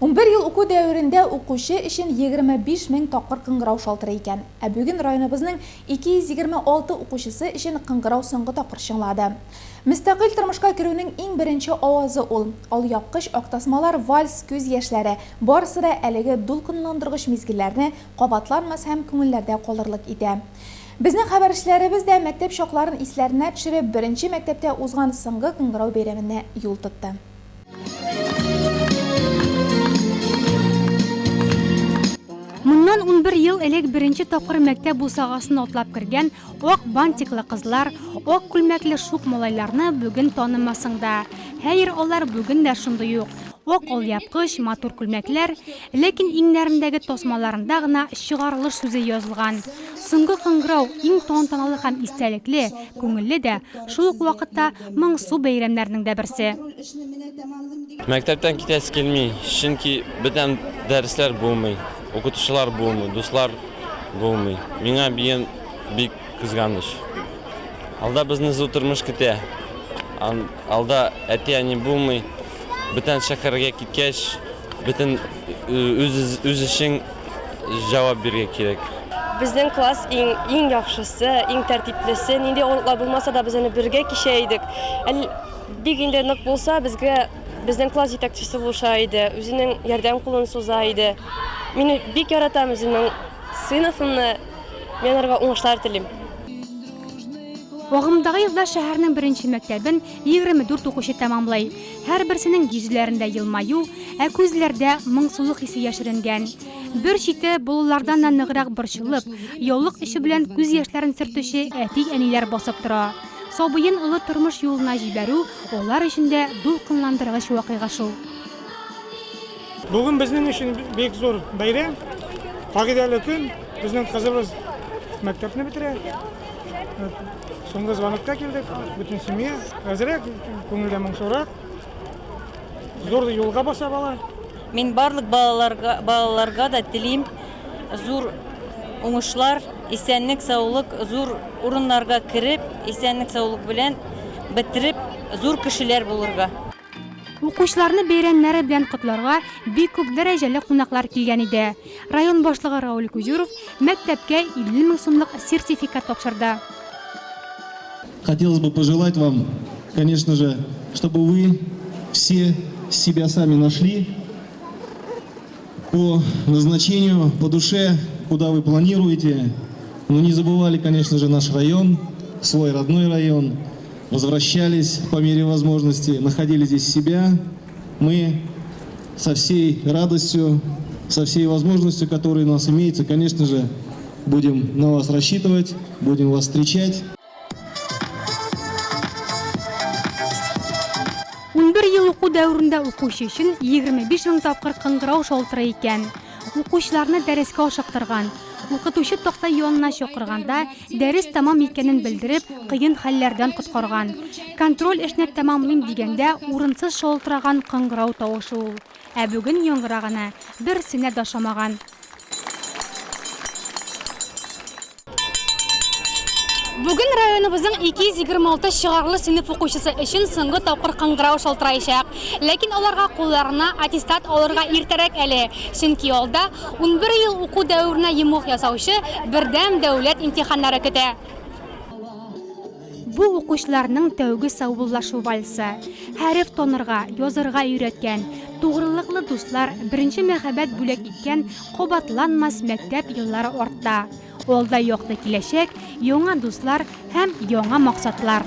11 ел уку дәверендә укучы өчен 25 мең тапкыр кыңгырау шалтырый икән. Ә бүген районыбызның 226 укучысы өчен кыңгырау соңгы тапкыр чыңлады. Мөстәкыйль тормышка керүнең иң беренче авазы ул. Алъяпкыч, ак тасмалар, вальс, күз яшьләре, барысы да әлеге дулкынландыргыч мизгелләрне кабатланмас һәм күңелләрдә калырлык итә. Безнең хәбәрчеләребез дә мәктәп чакларын исләренә төшереп, беренче мәктәптә узган соңгы кыңгырау бәйрәменә юл тотты. Моннан 11 ел элек беренче тапкыр мәктәп бусагасын атлап кергән ак бантиклы кызлар, ак күлмәкле шук малайларны бүген танымасың да. Хәер, алар бүген дә шундый ук. Ак алъяпкыч, матур күлмәкләр, ләкин иңнәрендәге тасмаларында гына чыгарылыш сүзе язылган. Соңгы кыңгырау иң тантаналы һәм истәлекле, күңелле дә, шул ук вакытта моңсу бәйрәмнәрнең дә берсе. Мәктәптән китәсе килми, чөнки бүтән дәресләр булмый, укытучылар булмый, дуслар булмый. Миңа биен бик кызганыч. Алда безне зур тормыш көтә. Алда әти-әни булмый. Бүтән шәһәргә киткәч, бөтен үз үз эшең җавап бирергә кирәк. Безнең класс иң иң яхшысы, иң тәртиплесе. Нинди авырлыклар булмаса да, без аны бергә кичә идек. Әл бик инде нык булса, безгә безнең класс җитәкчесе булыша иде, үзенең ярдәм кулын суза иде. Мин бик яратам үземнең сыйныфымны. Мин аларга уңышлар телим. Агымдагы елда шәһәрнең беренче мәктәбен 24 укучы тәмамлый. Һәрберсенең йөзләрендә елмаю, ә күзләрдә моңсулык хисе яшеренгән. Бер чите балалардан да ныграк борчылып, яулык очы белән күз яшьләрен сөртүче әти-әниләр басып тора. Сабыен олы тормыш юлына җибәрү алар өчен дә дулкынландыргыч вакыйга шул. Бүген безнең өчен бик зур бәйрәм, кагыйдәле көн. Безнең кызыбыз мәктәпне бетерә. Соңгы звонокка килдек, бөтен семья. Әзрәк, күңелдә моңсурак. Зур юлга баса бала. Мин барлык балаларга, балаларга да телим зур уңышлар, исәнлек, саулык, зур урыннарга кереп, исәнлек, саулык белән бетереп, зур кешеләр булырга. Укучыларны бәйрәмнәре белән котларга бик күп дәрәҗәле кунаклар килгән иде. Район башлыгы Рауль Кузюров мәктәпкә 50 мең сумлык сертификат тапшырды. Хотелось бы пожелать вам, конечно же, чтобы вы все себя сами нашли по назначению, по душе, куда вы планируете. Но не забывали, конечно же, наш район, свой родной район. Возвращались по мере возможности, находили здесь себя. Мы со всей радостью, со всей возможностью, которая у нас имеется, конечно же, будем на вас рассчитывать, будем вас встречать. 11 ел уку дәверендә укучы өчен 25 мең тапкыр кыңгырау шалтырый икән. Укучыларны дәрескә ашыктырган. Укытучы такта янына чакырганда, дәрес тәмам икәнен белдереп, кыен хәлләрдән коткарган. Контроль эшне тәмамлыйм дигәндә, урынсыз шалтыраган кыңгырау тавышы ул. Ә бүген яңгыраганы берсенә дә ошамаган. Бүген районыбызның 226 чыгарылыш сыйныф укучысы өчен соңгы тапкыр кыңгырау шалтыраячак. Ләкин аларга кулларына аттестат алырга иртәрәк әле, чөнки алда 11 ел уку дәверенә йомгак ясаучы бердәм дәүләт имтиханнары көтә. Бу укучыларның тәүге саубуллашу вальсы. Хәреф танырга, язырга өйрәткән, тугрылыклы дуслар, беренче мәхәббәт бүләк иткән кабатланмас мәктәп еллары артта. Алда якты киләчәк, яңа дуслар һәм яңа максатлар.